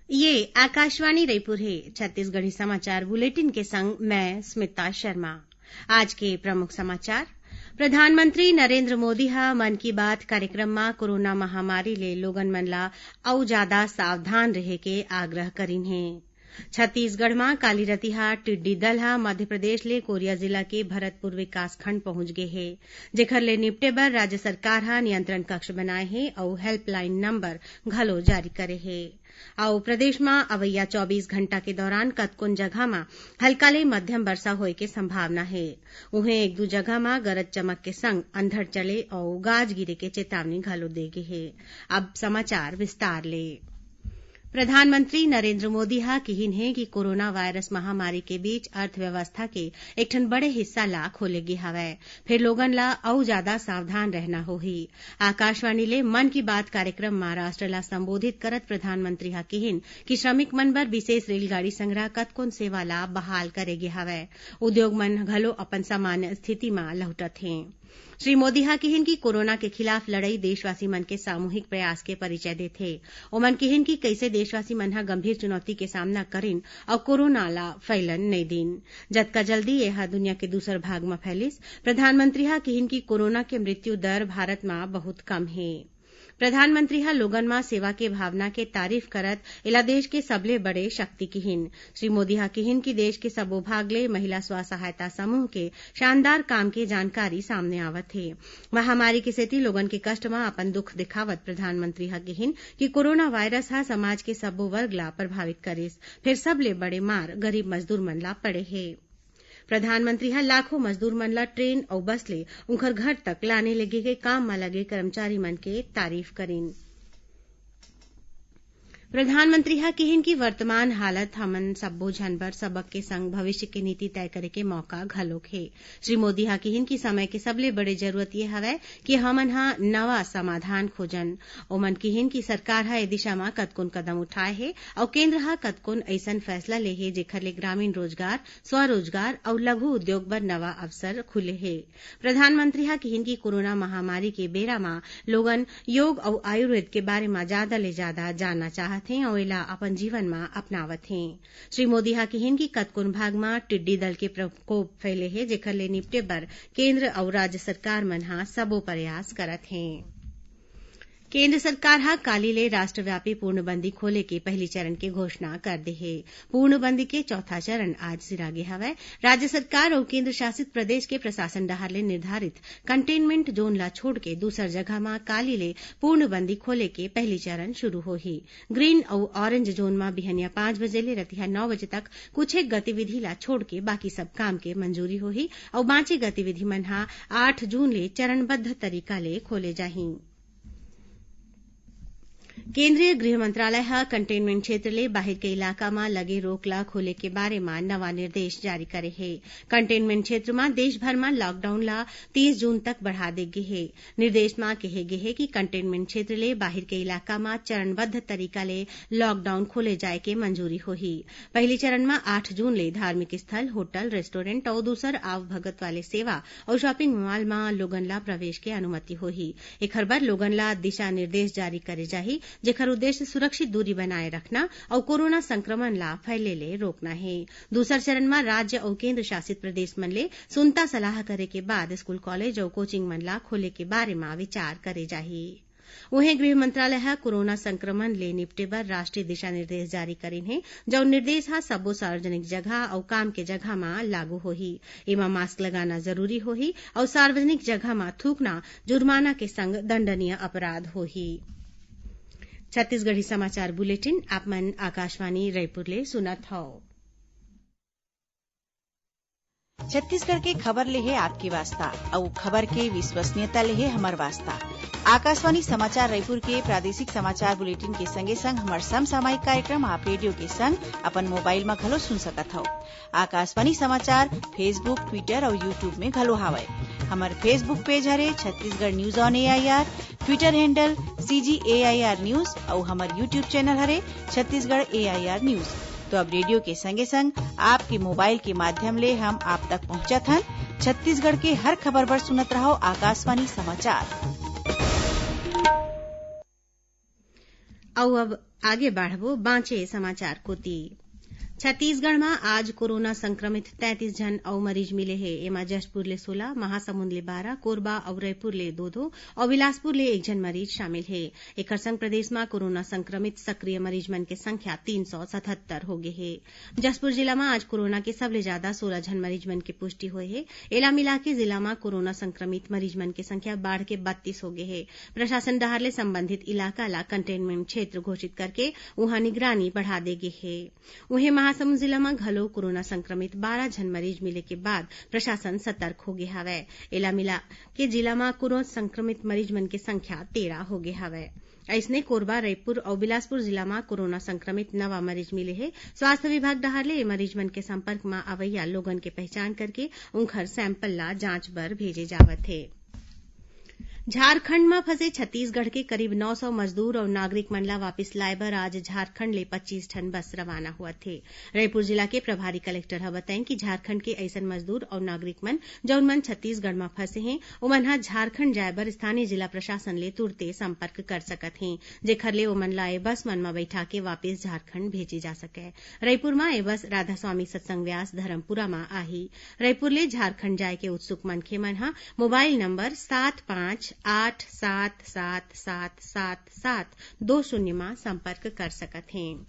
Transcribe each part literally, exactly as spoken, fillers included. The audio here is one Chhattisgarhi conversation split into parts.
ये आकाशवाणी रायपुर हे। छत्तीसगढ़ी समाचार बुलेटिन के संग मैं स्मिता शर्मा। आज के प्रमुख समाचार। प्रधानमंत्री नरेंद्र मोदी ह मन की बात कार्यक्रम म कोरोना महामारी ले लोगन मन ला अउ जादा सावधान रहे के आग्रह करिन हे। छत्तीसगढ़ म काली रतिहा टिड्डी दल ह मध्य प्रदेश ले कोरिया जिला के भरतपुर विकासखंड पहुंच गे हे, जेखर ले निपटे बर राज्य सरकार ह नियंत्रण कक्ष बनाए हे अउ हेल्पलाइन नंबर घलो जारी करे हे। अउ प्रदेश म अवइया चौबीस घंटा के दौरान कतकोन जगह म हल्का ले मध्यम वर्षा होए के संभावना हे। उहें, एक दू जगह म गरज चमक के संग अंधड़ चले अउ गाज गिरे के चेतावनी घलो दे गे हे। अब समाचार विस्तार ले। प्रधानमंत्री नरेंद्र मोदी ह किहिन हे कि कोरोना वायरस महामारी के बीच अर्थव्यवस्था के एक ठन बड़े हिस्सा ला खोले गे हवय, फेर लोगन ला अउ जादा सावधान रहना होही। आकाशवाणी ले मन की बात कार्यक्रम म राष्ट्र ला संबोधित करत प्रधानमंत्री ह किहिन कि श्रमिक मन बर विशेष रेलगाड़ी संग्रह कतकोन सेवा ला बहाल करे गे हवय। उद्योग मन घलो अपन सामान्य स्थिति म लहुटत हें। श्री मोदी ह किहिन कि कोरोना के खिलाफ लड़ई देशवासी मन के सामूहिक प्रयास के परिचय देथे। ओमन किहिन कि कइसे देशवासी मन ह गंभीर चुनौती के सामना करिन अउ कोरोना ला फैलन नइ दीन। जतका जल्दी एह दुनिया के दूसर भाग म फैलिस। प्रधानमंत्री ह किहिन कि कोरोना के मृत्यु दर भारत म बहुत कम हे। प्रधानमंत्री ह लोगन म सेवा के भावना के तारीफ करत एला देश के सबले बड़े शक्ति किहिन। श्री मोदी ह किहिन कि देश के सबो भाग ले महिला स्व सहायता समूह के शानदार काम के जानकारी सामने आवत हे। महामारी के सेती लोगन के कष्ट म अपन दुख दिखावत प्रधानमंत्री ह किहिन कि कोरोना वायरस ह समाज के सबो वर्ग ला प्रभावित करिस, फेर सबले बड़े मार गरीब मजदूर मन ला पड़े हे। प्रधानमंत्री ह लाखों मजदूर मन ला ट्रेन अउ बस ले उंखर घर तक लाने ले गे के काम म लगे कर्मचारी मन के तारीफ करिन। प्रधानमंत्री ह किहिन कि वर्तमान हालत हमन सब्बो झन बर सबक के संग भविष्य के नीति तय करे के मौका घलोक हे। श्री मोदी ह किहिन कि समय के सबले बड़े जरूरत ये हवय कि हमन ह नवा समाधान खोजन। ओमन किहिन कि सरकार ह ए दिशा म कतकोन कदम उठाए हे अउ केंद्र ह कतकोन अइसन फैसला ले हे, जेखर ले ग्रामीण रोजगार, स्वरोजगार अउ लघु उद्योग बर नवा अवसर खुले हे। प्रधानमंत्री ह किहिन कि कोरोना महामारी के बेरा म लोगन योग अउ आयुर्वेद के बारे म जादा ले जादा जानना चाहत हें अउ एला अपन जीवन म अपनावत हें। श्री मोदी ह किहिन कि कतकोन भाग म टिड्डी दल के प्रकोप फैले हे, जेखर ले निपटे बर केंद्र अउ राज्य सरकार मन ह सबो प्रयास करत हें। केंद्र सरकार ह काली ले राष्ट्रव्यापी पूर्णबंदी खोले के पहिली चरण के घोषणा कर दे हे। पूर्णबंदी के चौथा चरण आज सिरा गे हवय। राज्य सरकार अउ केंद्र शासित प्रदेश के प्रशासन डहार ले निर्धारित कंटेनमेंट जोन ला छोड़ के दूसर जगह म काली ले पूर्णबंदी खोले के पहिली चरण शुरू होही। ग्रीन अउ ऑरेंज जोन म बिहनिया पाँच बजे ले रतिहा नौ बजे तक कुछ एक गतिविधि ला छोड़ के बाकी सब काम के मंजूरी होही अउ बांचे गतिविधि मन ह आठ जून ले चरणबद्ध तरीका ले खोले जाही। केंद्रीय गृह मंत्रालय ह कंटेनमेंट क्षेत्र ले बाहिर के इलाका म लगे रोक ला खोले के बारे म नवा निर्देश जारी करे हे। कंटेनमेंट क्षेत्र म देश भर म लॉकडाउन ला तीस जून तक बढ़ा दे गे हे। निर्देश म कहे गे हे कि कंटेनमेंट क्षेत्र ले बाहिर के इलाका म चरणबद्ध तरीका ले लॉकडाउन खोले जाय के मंजूरी होही। पहिली चरण म आठ जून ले धार्मिक स्थल, होटल, रेस्टोरेंट अउ दूसर आवभगत वाले सेवा अउ शॉपिंग मॉल म लोगन ला प्रवेश के अनुमति होही। एखर बर लोगन ला दिशा निर्देश जारी करे जाही, जेखर उद्देश्य सुरक्षित दूरी बनाए रखना अउ कोरोना संक्रमण ला फैले ले रोकना हे। दूसर चरण म राज्य अउ केंद्र शासित प्रदेश मन ले सुनता सलाह करे के बाद स्कूल, कॉलेज अउ कोचिंग मन ला खोले के बारे म विचार करे जाही। उहें, गृह मंत्रालय ह कोरोना संक्रमण ले निपटे बर राष्ट्रीय दिशा निर्देश जारी करिन हे, जउन निर्देश ह सबो सार्वजनिक जगह अउ काम के जगह म लागू होही। एमा मास्क लगाना जरूरी होही अउ सार्वजनिक जगह म थूकना जुर्माना के संग दंडनीय अपराध होही। छत्तीसगढ़ी समाचार बुलेटिन आप मन आकाशवाणी रायपुर ले सुनत हव। छत्तीसगढ़ के खबर ले हे आपके वास्ता, अउ खबर के विश्वसनीयता ले हे हमर वास्ता। आकाशवाणी समाचार रायपुर के प्रादेशिक समाचार बुलेटिन के संगे संग हमर समसामयिक कार्यक्रम आप रेडियो के संग अपन मोबाइल म घलो सुन सकत हव। आकाशवाणी समाचार Facebook, Twitter अउ YouTube में घलो हावय। हमर Facebook पेज हरे Chhattisgarh news on AIR, Twitter handle CG AIR news अउ हमर YouTube चैनल हरे छत्तीसगढ़ एआईआर न्यूज। तो अब रेडियो के संगे संग आपके मोबाइल के माध्यम ले हम आप तक पहुंचत हन। छत्तीसगढ़ के हर खबर बर सुनत रहव आकाशवाणी समाचार। अउ अब आगे बढ़बो बांचे समाचार कोति। छत्तीसगढ़ म आज कोरोना संक्रमित तैंतीस झन अउ मरीज मिले हे। एमा जशपुर ले सोला, महासमुंद ले बारह, कोरबा अउ रईपुर ले दो दो अउ बिलासपुर ले एक झन मरीज शामिल हे। एकर संग प्रदेश म कोरोना संक्रमित सक्रिय मरीज मन के संख्या तीन सौ सतहत्तर हो गे हे। जशपुर जिला म आज कोरोना के सबले जादा सोला झन मरीज मन के पुष्टि होए हे। एला मिलाके जिला म कोरोना संक्रमित मरीज मन के संख्या बाढ़ के बत्तीस हो गे हे। प्रशासन डहार ले संबंधित इलाका ला कंटेनमेंट क्षेत्र घोषित करके उहां निगरानी बढ़ा दे गे हे। उहें, महासमुंद जिला म घलो कोरोना संक्रमित बारह झन मरीज मिले के बाद प्रशासन सतर्क हो गे हवय। एला मिला के जिला म कोरोना संक्रमित मरीज मन के संख्या तेरह हो गे हवय। अइसने, कोरबा, रईपुर अउ बिलासपुर जिला म कोरोना संक्रमित नवा मरीज मिले हे। स्वास्थ्य विभाग डहार ले ए मरीज मन के संपर्क म अवइया लोगन के पहचान करके उंखर सैंपल ला जांच बर भेजे जावत हे। झारखंड म फंसे छत्तीसगढ़ के करीब नौ सौ मजदूर अउ नागरिक मन ला वापिस लाए बर आज झारखंड ले पच्चीस ठन बस रवाना होवत हे। रईपुर जिला के प्रभारी कलेक्टर ह बताइन कि झारखंड के अइसन मजदूर अउ नागरिक मन, जउन मन छत्तीसगढ़ म फंसे हें, ओमन ह झारखंड जाए बर स्थानीय जिला प्रशासन ले तुरते संपर्क कर सकत हें, जेखर ले ओमन ला ए बस मन म बइठा के वापिस झारखंड भेजे जा सकय। रईपुर म ए बस राधास्वामी सत्संग व्यास धरमपुरा म आही। रईपुर ले झारखंड जाए के उत्सुक मनखे मन ह मोबाइल नंबर सात पाँच आठ सात सात सात सात सात दो शून्य म संपर्क कर सकत हें।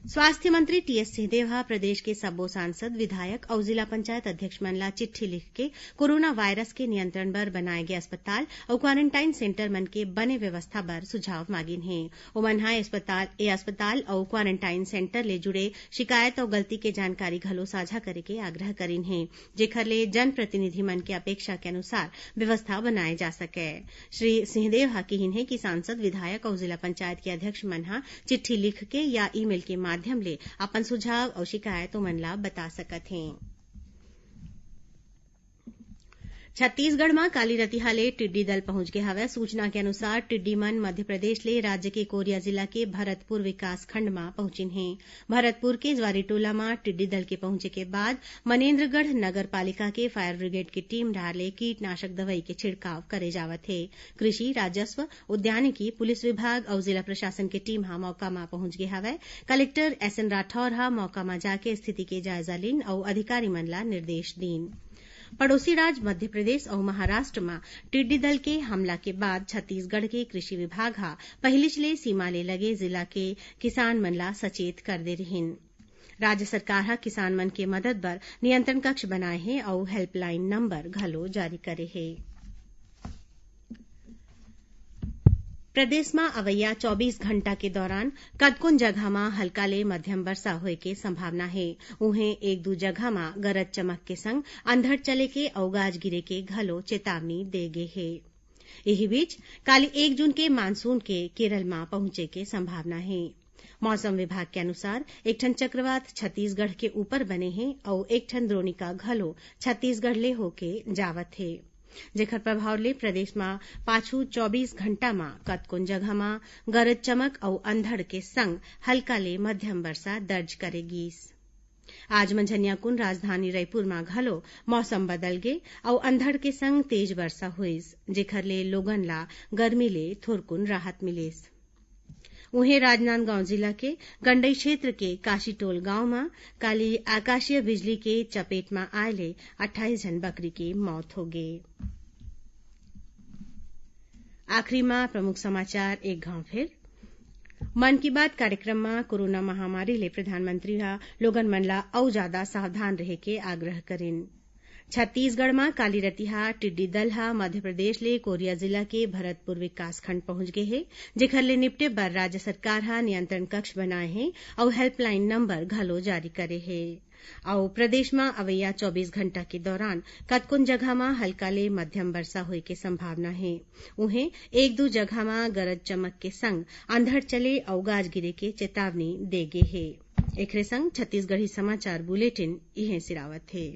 स्वास्थ्य मंत्री टीएस सिंहदेव ह प्रदेश के सब्बो सांसद, विधायक अउ जिला पंचायत अध्यक्ष मन ला चिट्ठी लिख के कोरोना वायरस के नियंत्रण बर बनाए गे अस्पताल अउ क्वारंटाइन सेंटर मन के बने व्यवस्था बर सुझाव मांगिन हे। ओमन ह अस्पताल, ए अस्पताल अउ क्वारंटाइन सेंटर ले जुड़े शिकायत अउ गलती के जानकारी घलो साझा करे के आग्रह करिन हे, जेखर ले जनप्रतिनिधि मन के अपेक्षा के अनुसार व्यवस्था बनाए जा सकय। श्री सिंहदेव ह किहिन हे कि सांसद, विधायक अउ जिला पंचायत के अध्यक्ष मन ह चिट्ठी लिख के या ईमेल के माध्यम ले अपन सुझाव अउ शिकायत ओमन ला बता सकत हें। छत्तीसगढ़ म काली रतिहा ले टिड्डी दल पहुंच गे हवय। सूचना के अनुसार, टिड्डी मन मध्य प्रदेश ले राज्य के कोरिया जिला के भरतपुर विकास खंड म पहुंचिन हे। भरतपुर के ज्वारीटोला म टिड्डी दल के पहुंचे के बाद मनेन्द्रगढ़ नगर पालिका के फायर ब्रिगेड के टीम डहार ले कीटनाशक दवई के छिड़काव करे जावत हे। कृषि, राजस्व, उद्यानिकी, पुलिस विभाग अउ जिला प्रशासन के टीम ह मौका म पहुंच गे हवय। कलेक्टर एसएन राठौर ह मौका म जाके स्थिति के जायजा लीन अउ अधिकारी मन ला निर्देश दीन। पड़ोसी राज मध्य प्रदेश अउ महाराष्ट्र म टिड्डी दल के हमला के बाद छत्तीसगढ़ के कृषि विभाग ह पहिलीच ले सीमा ले लगे जिला के किसान मन ला सचेत कर दे रिहिन। राज्य सरकार ह किसान मन के मदद बर नियंत्रण कक्ष बनाए हे अउ हेल्पलाइन नंबर घलो जारी करे हे। प्रदेश म अवइया चौबीस घंटा के दौरान कतकोन जगह म हल्का ले मध्यम वर्षा होए के संभावना हे। उहें, एक दू जगह म गरज चमक के संग अंधड़ चले के अउ गाज गिरे के घलो चेतावनी दे गे हे। इही बीच, काली एक जून के मानसून के केरल म पहुंचे के संभावना हे। मौसम विभाग के अनुसार, एक ठन चक्रवात छत्तीसगढ़ के ऊपर बने हे अउ एक ठन द्रोणिका घलो छत्तीसगढ़ ले होके जावत हे, जेखर प्रभाव ले प्रदेश म पाछू चौबीस घंटा म कतकोन जगह म गरज चमक अउ अंधड़ के संग हल्का ले मध्यम वर्षा दर्ज करे गीस। आज मंझनिया कुन राजधानी रईपुर म घलो मौसम बदल गे अउ अंधड़ के संग तेज वर्षा होइस, जेखर ले लोगन ला गर्मी ले थोरकुन राहत मिलिस। उहें, राजनांदगांव जिला के गंडई क्षेत्र के काशीटोल गांव म काली आकाशीय बिजली के चपेट म आए ले अट्ठाईस झन बकरी के मौत हो गे। आखिरी म प्रमुख समाचार एक घाव फेर। मन की बात कार्यक्रम म कोरोना महामारी ले प्रधानमंत्री ह लोगन मन ला अउ जादा सावधान रहे के आग्रह करिन। छत्तीसगढ़ म काली रतिहा टिड्डी दल ह मध्य प्रदेश ले कोरिया जिला के भरतपुर विकासखंड पहुंच गे हे, जेखर ले निपटे बर राज्य सरकार ह नियंत्रण कक्ष बनाए हे अउ हेल्पलाइन नंबर घलो जारी करे हे। अउ प्रदेश म अवइया चौबीस घंटा के दौरान कतकोन जगह म हल्का ले मध्यम वर्षा होए के संभावना हे। उहें, एक दू जगह म गरज चमक के संग अंधड़ चले अउ गाज गिरे के चेतावनी दे गे हे। एखरे संग छत्तीसगढ़ी समाचार बुलेटिन इहें सिरावत हे।